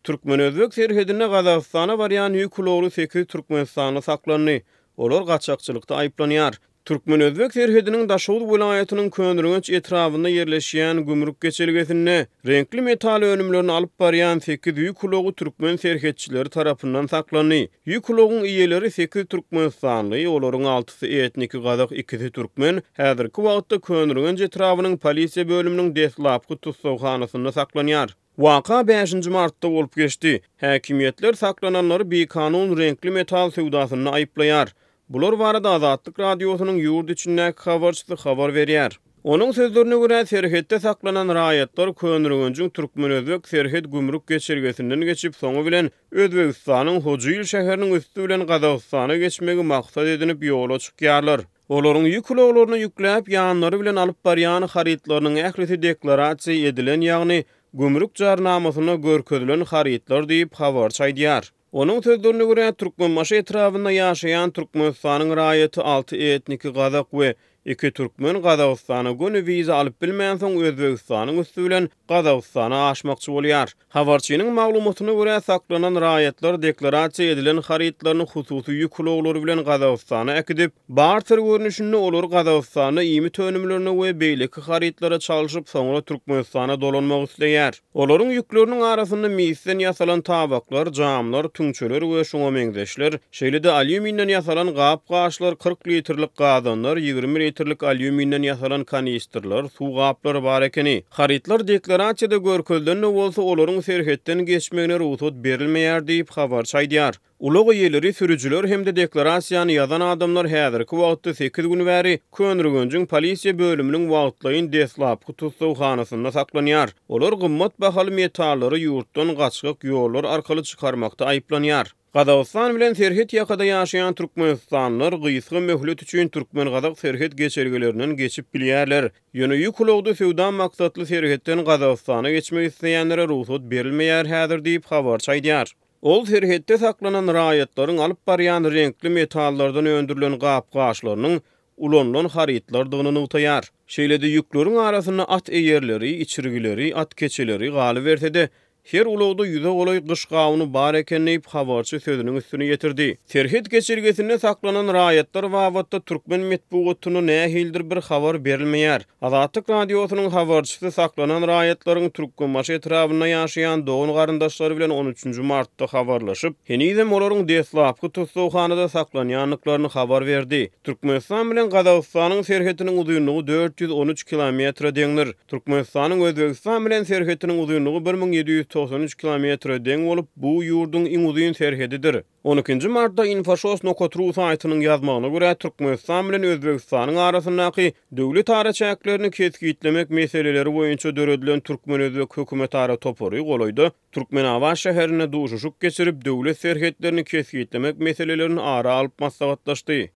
Türkmen-özbek serhedinde Gazagystana barýan ýük ulagly sekiz türkmenistanly saklandy. Olar gaçakçylykda aýyplanýar. Türkmen-özbek serhediniň Daşoguz welaýatynyň Köneürgenç etrabynda ýerleşýän gümrük geçelgesinde reňkli metal önümlerini alyp barýan sekiz ýük ulagy türkmen serhetçileri tarapyndan saklandy. Ýük ulagyň eýeleri sekiz türkmenistanly, olaryň altysy etniki gazak, ikisi türkmen, häzirki wagtda Köneürgenç etrabynyň polisiýa bölüminiň deslapky tussaghanasynda saklanýar. Waka bäşinji martda bolup geçdi. Häkimiýetler saklananlary bikanun reňkli metal söwdasynda aýyplaýar. Bular barada Azatlyk Radiosynyň ýurt içindäki habarçysy habar berýär. Onuň sözlerine görä, serhetde saklanan raýatlar Köneürgenjiň türkmen-özbek serhet gümrük geçelgesinden geçip, soňy bilen Özbegistanyň Hojuil şäheriniň üsti bilen Gazagystana geçmegi maksat edinip ýola çykýarlar. Olaryň ýük ulaglaryna ýükläp, ýanlary bilen alyp barýan harytlarynyň ählisi deklarasiýa edilen, ýagny gümrük jarnamasynda görkezilen harytlar diýip, habarçy aýdýar. Onuň sözlerine görä, Türkmenbaşy etrabynda ýaşaýan Türkmenistanyň raýaty alty etniki gazak we iki türkmen Gazagystana göni wiza alyp bilmänsoň, Özbegistanyň üsti bilen Gazagystana aşmakçy bolýar. Habarçynyň maglumatyna görä, saklanan raýatlar deklarasiýa edilen harytlaryny hususy ýük ulaglary bilen Gazagystana äkidip, barter görnüşinde olary Gazagystanda iýmit önümlerine we beýleki harytlara çalşyp, soňra Türkmenistana dolanmak isleýär. Olaryň ýükleriniň arasynda misden ýasalan tabaklar, jamlar, tüňçeler we şuňa meňzeşler, şeýle-de alýuminden ýasalan gap-gaçlar, 40 litrlik gazanlar, 20 litrlik alýuminden ýasalan kanistrler, suw gaplary bar ekeni. Harytlar deklarasiýada görkezilen-de bolsa, olaryň serhetden geçmegine rugsat berilmeýär diýip, habarçy aýdýar. Ulag eýeleri, sürüjiler hem-de deklarasiýany ýazan adamlar häzirki wagtda sekiz gün bäri Köneürgenjiň polisiýa bölüminiň wagtlaýyn deslapky tussaghanasynda saklanýar. Olar gymmat bahaly metallary ýurtdan gaçgak ýollar arkaly çykarmakda aýyplanýar. Gazagystan bilen serhet ýakada ýaşaýan türkmenistanlylar gysga möhlet üçin türkmen-gazak serhet geçelgelerinden geçip bilýärler. Ýöne ýük ulagda söwda maksatly serhetden Gazagystana geçmek isleýänlere rugsat berilmeýär häzir diýip, habarçy aýdýar. Ol serhetde saklanan raýatlaryň alyp barýan reňkli metallardan öndürilen gap-gaçlarynyň ulanylan harytlardygyny nygtaýar. Şeýle-de ýükleriň arasynda at eýerleri, içirgileri, at keçeleri, galyberse-de, her ulagda ýüze golaý gyş gawuny bar eken diýip, habarçy sözüniň üstüni ýetirdi. Serhet geçelgesinde saklanan raýatlar babatda türkmen metbugatynda nähilidir bir habar berilmeýär. Azatlyk Radiosynyň habarçysy saklanan raýatlaryň Türkmenbaşy etrabynda ýaşaýan dogan-garyndaşlary bilen on üçünji martda habarlaşyp, henizem olaryň deslapky tussaghanada saklanýandyklaryny habar berdi. Türkmenistan bilen Gazagystanyň serhetiniň uzynlygy 413 kilometre deňdir. Türkmenistanyň Özbegistan bilen serhetiniň uzynlygy 1793 kilometre deň bolup, bu ýurduň iň uzyn serhedidir. On ikinji martda Infoşos nokat ru saýtynyň ýazmagyna görä, Türkmenistan bilen Özbegistanyň arasyndaky döwlet araçäklerini kesgitlemek meseleleri boýunça döredilen türkmen-özbek hökümetara topary golaýda Türkmenabat şäherinde duşuşyk geçirip, döwlet serhetlerini kesgitlemek meselelerini ara alyp maslahatlaşdy.